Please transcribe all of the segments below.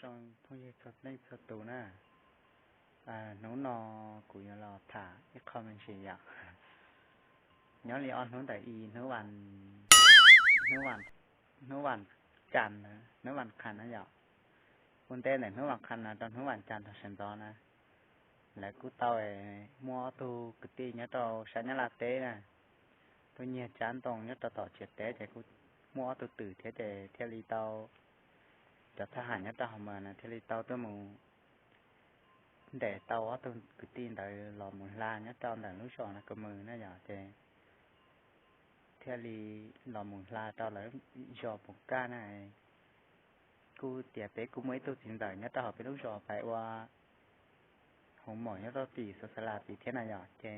Tsoom phooj ywg txhua leej txhua tus na, hnub no kuv yuav los tham ib qho me ntsis yom. Nyob li ob hnub ntawm i, hnub vas cas, hnub vas qhas na yom, ua ntej ntawm hnub vas qhas no rau hnub vas cas tag sawv ntxov na, lawv kuj tau muaj ob tug kwv tij nyob rau sab Nyab Laj teb na, tuaj nyiag tsab ntoo nyob rau tom tsiav teb ces kuj muaj ob tug twm thiab ces thiaj li tau, cov thab ham nyob rau hauv mas na thiaj li tau tuaj mus ntes tau ob tug kwv tij ntawd los mus hla nyob rau ntawm lub zos na ka mws na yom, ces thiaj li los mus hla rau lawv zos Pus Kaj na. Kuj tias peb kuj muaj ib tug txiv ntxawm nyob rau hauv peb lub zos pais ua hauv mom nyob rau tim Xus Xas Las tid thiab na yom, ces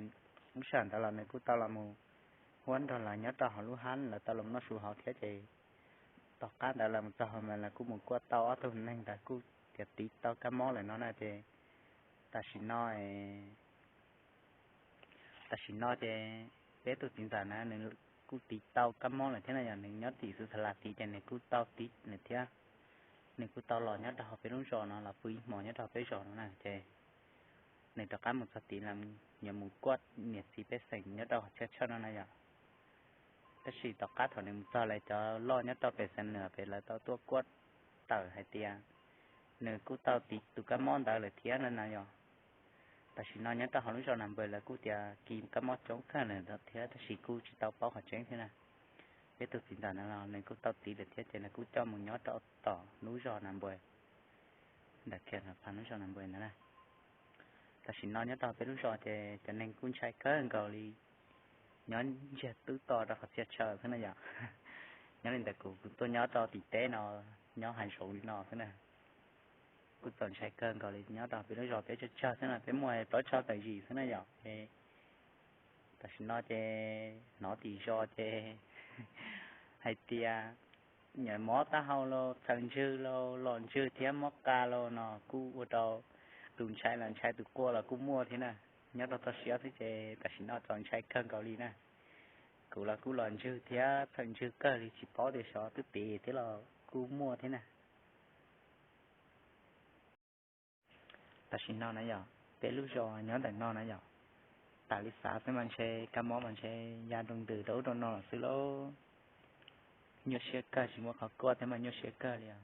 lub sij hawm ntawd los nws kuj tau los mus huab nrog lawv nyob rau hauv lub hab, lawv tau los noj su hauv thiab ces tom qab ntawd lawv mus txog hauv mas lawv kuj mus kuaj tau ob tug neeg ntawd kuj tias tiv tau kab mob lawm no na ces tam sim no tam sim no ces peb tug txiv ntxawm na nws kuj tiv tau kab mob lawm thiab na yom, nws nyob tim Xus Xas Las tid ces nws kuj tau tiv lawm thiab, nws kuj tau los nyob rau hauv peb lub zos no los pw ib hmos nyob rau hauv peb zos no na ces nws rov qab mus txog tid los yuav mus kuaj niam txiv pej xeem nyob rau hauv Txhiaj Tshawj no na yom. Tab sis tom qab thaum nws mus txog lawv cov loj nyob rau pem Xeev Nuas pem lawv tau tuaj kuaj tawm hais tias nws kuj tau tiv tus kab mob ntawd lawm thiab no na yom. Tam sim no nyob rau hauv lub zos Nas Npawg lawv kuj tias kis kab mob coob kawg lawm thiab tab sis kuj tsis tau paub qhov tseeb thiab na. Peb tug txiv ntxawm no los nws kuj tau tiv lawm thiab ces nws kuj coj mus nyob rau tom lub zos Nas Npawg, ntawm kiag lub zos Nas Npawg ntawd na. Tam sim no nyob rau peb lub zos ces cov neeg kuj ntshai kawg nkaus li, nyob ntsiag twb to rau qhov txhia chaw xwb na yom. Nyob li ntawd kuv tuaj nyob rau tim teb no, nyob hav zoov li no xwb na, kuj txaus ntshai kawg nkaus li. Nyob rau peb lub zos peb tsawg tsawg xwb na, peb muaj plaub tsib tawm yim xwb na yom. Tam sim no ces hnov tim zos ces hais tias nyiam mob taub hau los txhaws ntswg los los ntswg thiab mob qa los no kuj ua rau tus ntshai los ntshai tus quaj los kuj muaj thiab na. Nyob rau toj siab xwb ces tam sim no txaus ntshai kawg nkaus li na. Kuv los kuj los ntswg thiab txhaws ntswg kawg li, tsis paub tias xyov twb pem thiab los kuj muaj thiab na. Tam sim no na yom, peb lub zos nyob ntawm no na yom, tas li xav xwb mas ntshe kab mob mas ntshe ya nroo ntws rau ub rau no lawm xwb lauj. Nyuaj siab kawg, tsis muaj qhov kuaj thiab mas nyuaj siab kawg li os.